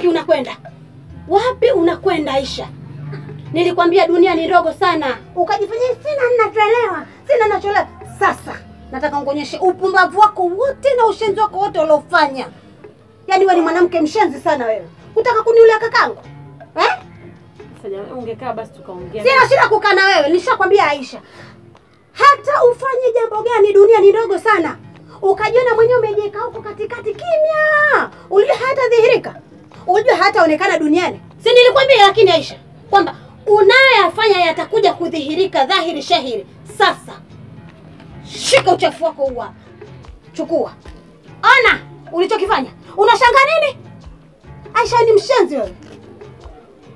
Wapi unakwenda? Wapi unakwenda Aisha? Nilikwambia dunia ni ndogo sana. Ukajifanya sina ninachoelewa, sina ninachoelewa. Sasa nataka nikuonyeshe upumbavu wako wote na ushenzi wako wote uliofanya. Yaani wewe ni mwanamke mshenzi sana wewe. Unataka kuniulia kakangu? Eh? Sasa ungekaa basi tukaongea. Sina shida kukaa na wewe, nishakwambia Aisha. Hata ufanye jambo gani dunia ni ndogo sana. Ukajiona mwenyewe umejiweka huko katikati kimya. Ulijua hata dhihirika. Ulijua hata onekana duniani. Si nilikwambia lakini Aisha kwamba unayoyafanya yatakuja kudhihirika dhahiri shahiri. Sasa shika uchafu wako huu hapa. Chukua. Ona ulichokifanya. Unashangaa nini? Aisha ni mshenzi wewe.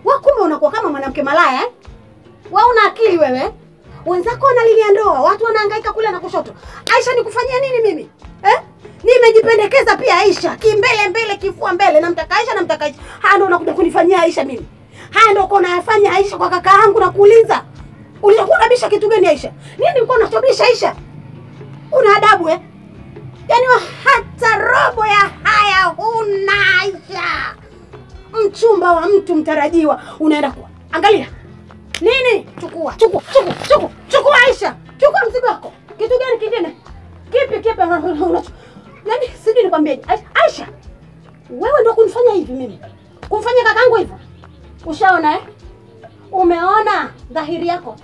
Wewe kumbe unakuwa kama mwanamke malaya eh? Wewe una akili wewe? Wenzako wanalilia ndoa, watu wanahangaika kule na kushoto. Aisha nikufanyia nini mimi? Eh? Nimejipendekeza pia Aisha, kimbele mbele kifua mbele, namtaka Aisha, namtaka Aisha. Haya ndio unakuja kunifanyia Aisha mimi. Haya ndio uko unayafanya Aisha kwa kaka yangu na kuuliza. Ulikuwa unabisha kitu gani Aisha? Nini ulikuwa unachobisha Aisha? Una adabu eh? Yaani hata robo ya haya huna Aisha. Mchumba wa mtu mtarajiwa unaenda kwa. Angalia. Nini? Chukua, chukua, chukua, chukua. Chukua Aisha. Chukua mzigo wako. Kitu gani kingine? Kipi kipi unacho? Yaani sijui nikwambie. Aisha. Wewe ndio kunifanya hivi mimi. Kumfanya kakangu hivyo. Ushaona eh? Umeona dhahiri yako.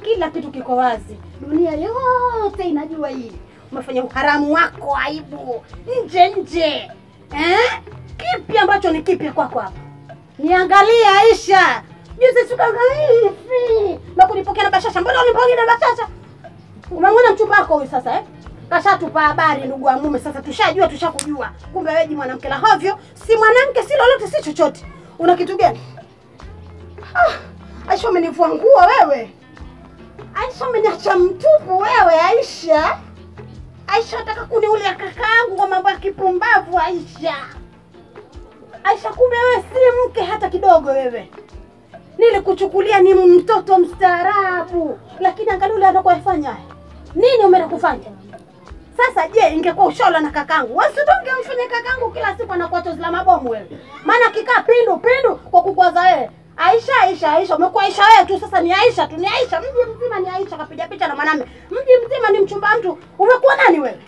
Kila kitu kiko wazi. Dunia yote inajua hii. Umefanya uharamu wako aibu. Nje nje. Eh? Kipi ambacho ni kipi kwako hapa? Niangalie Aisha. Juzi suka hivi. Na kunipokea na bashasha. Mbona unipokea na bashasha? Umeona mchumba wako huyu sasa eh? Kashatupa habari ndugu wa mume sasa tushajua tushakujua. Kumbe wewe ni mwanamke la hovyo, si mwanamke si lolote si chochote. Una kitu gani? Ah, Aisha umenivua nguo wewe. Aisha umeniacha mtupu wewe Aisha. Aisha nataka kuniulia kakaangu kwa mambo ya kipumbavu Aisha. Aisha kumbe wewe si mke hata kidogo wewe. Nilikuchukulia ni mtoto mstaarabu, lakini angalia yule anakofanya. Nini umeenda kufanya? Sasa je, ingekuwa ushaola na kakangu, wewe si ungemfanya kakangu kila siku anakuwa chozi la mabomu wewe. Maana kikaa pindu pindu kwa kukwaza wewe. Aisha Aisha Aisha, umekuwa Aisha wewe tu sasa ni Aisha tu, ni Aisha mji mzima ni Aisha kapiga picha na mwanamume. Mji mzima ni mchumba mtu. Umekuwa nani wewe?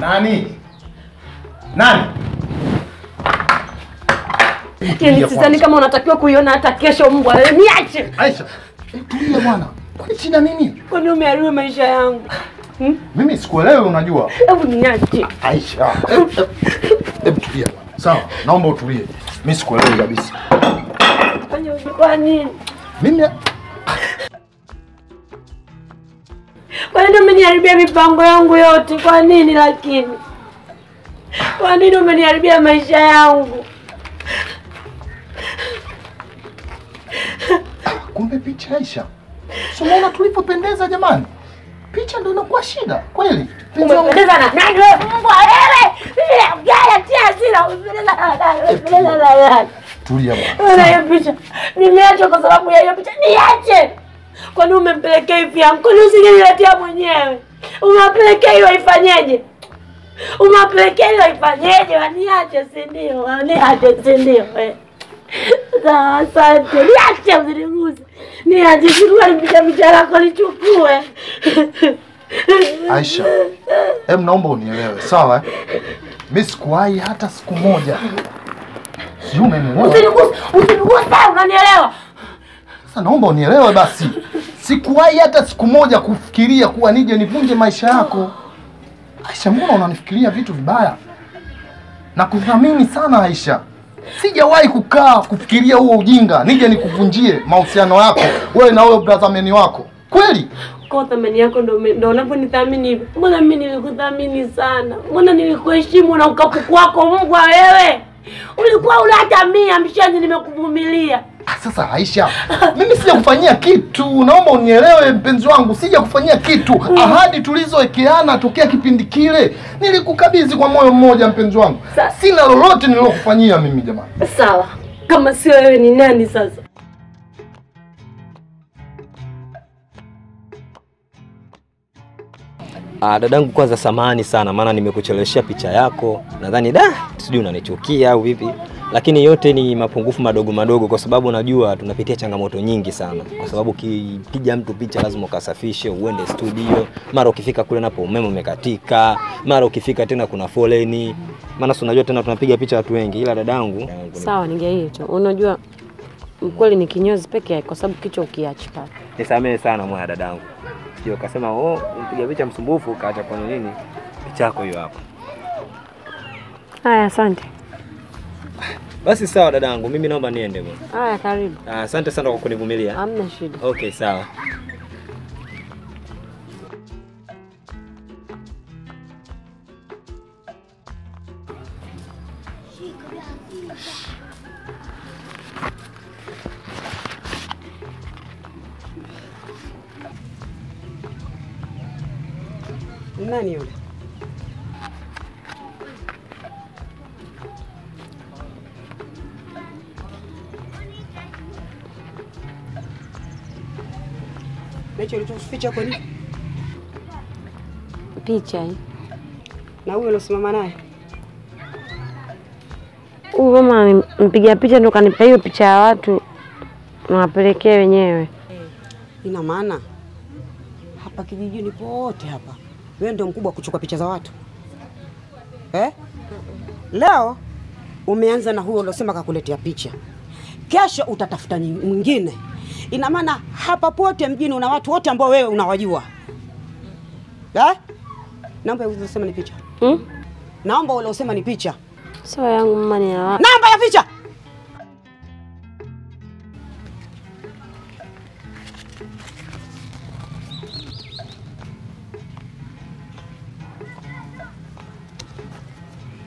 Nani? Nani? Yaani sidhani kama unatakiwa kuiona hata kesho mbwa. Niache. Aisha, tulia bwana. Kwani shida nini? Kwani umeharibu maisha yangu? Mimi sikuelewi unajua. Hebu niache. Aisha, hebu tulia bwana. Sawa, naomba utulie. Mimi sikuelewi kabisa. Kwa nini? Mimi kwa nini umeniharibia mipango yangu yote? Kwa nini lakini? Kwa nini umeniharibia maisha yangu? Kumbe picha Aisha. So unaona tulipopendeza jamani? Picha ndio inakuwa shida, kweli? Umependeza na nani wewe mbwa wewe? Mimi tia hasira, umependeza na nani? Tulia bwana. Wewe hiyo picha. Nimeacha kwa sababu ya hiyo picha. Niache. Kwa nini umempelekea hivi yangu? Kwa nini usingeniletea mwenyewe? Umempelekea hiyo ifanyeje? Umempelekea hiyo ifanyeje? Waniache si ndio? Waniache si ndio? Sawa, asante. Niache usiniguse. Niache sikuwa picha lako nichukue. Aisha, hebu naomba unielewe, sawa? Mimi sikuwahi hata siku moja. Sio umenielewa? Usiniguse, usiniguse, unanielewa? Sasa naomba unielewe basi. Sikuwahi hata siku moja kufikiria kuwa nije nivunje maisha yako. Aisha, mbona unanifikiria vitu vibaya? Nakuthamini sana Aisha. Sijawahi kukaa kufikiria huo ujinga, nije nikuvunjie mahusiano yako wewe na huyo brother meni wako. Kweli? Kwa thamani yako ndio unaponithamini hivi. Mbona mimi nilikuthamini sana? Mbona nilikuheshimu na ukakuku wako mbwa wewe? Ulikuwa unaacha mia mshenzi, nimekuvumilia. Sasa Aisha, mimi sijakufanyia kitu. Naomba unielewe mpenzi wangu, sijakufanyia kitu. Ahadi tulizowekeana tokea kipindi kile nilikukabidhi kwa moyo mmoja mpenzi wangu. Sina lolote nililokufanyia mimi jamani. Sawa. Kama sio wewe ni nani sasa? Dadangu kwanza samahani sana maana nimekucheleweshea picha yako. Nadhani da sijui unanichukia au vipi. Lakini yote ni mapungufu madogo madogo kwa sababu najua tunapitia changamoto nyingi sana. Kwa sababu ukipiga mtu picha lazima ukasafishe, uende studio, mara ukifika kule napo umeme umekatika, mara ukifika tena kuna foleni. Maana si unajua tena tunapiga picha watu wengi ila dadangu. Sawa ningeito. Unajua mkweli ni kinyozi peke yake kwa sababu kichwa ukiachi pale. Nisamehe sana mwana dadangu. Sio kasema oh mpiga picha msumbufu kaacha kwa nini? Picha yako hiyo hapo. Haya asante. Basi sawa dadangu, mimi naomba niende bwana. Haya karibu. Asante sana kwa kunivumilia. Hamna shida. Okay, sawa. Nani yule? Hicho ulichoficha kwa nini? Picha hii. Na huyo ulosimama naye? Huyu mama mpiga picha ndo kanipa hiyo picha ya watu nawapelekea wenyewe. Ina maana hapa kijijini pote hapa wewe ndio mkubwa kuchukua picha za watu. Eh? Leo umeanza na huyo ulosema kakuletea picha. Kesho utatafuta mwingine. Ina maana hapa pote mjini una watu wote ambao wewe unawajua. Eh? Naomba ulosema ni picha. Naomba ulosema ni picha. Sawa yangu mama ni ya. Namba ya picha.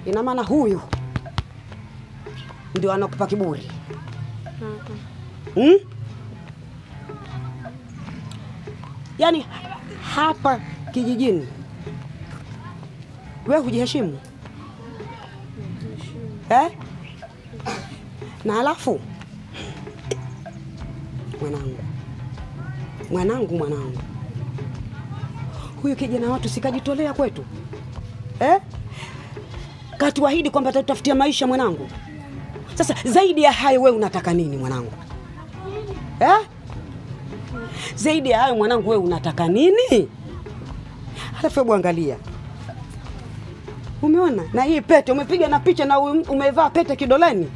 Ina maana huyu ndio anakupa kiburi. Yaani hapa kijijini wewe hujiheshimu. Eh? Na halafu mwanangu. Huyu kijana watu sikajitolea kwetu. Eh? Katuahidi kwamba atatutafutia maisha mwanangu. Sasa zaidi ya hayo wewe unataka nini mwanangu? Eh? Zaidi ya hayo mwanangu wewe unataka nini? Halafu hebu angalia. Umeona? Na hii pete umepiga na picha na umevaa pete kidoleni.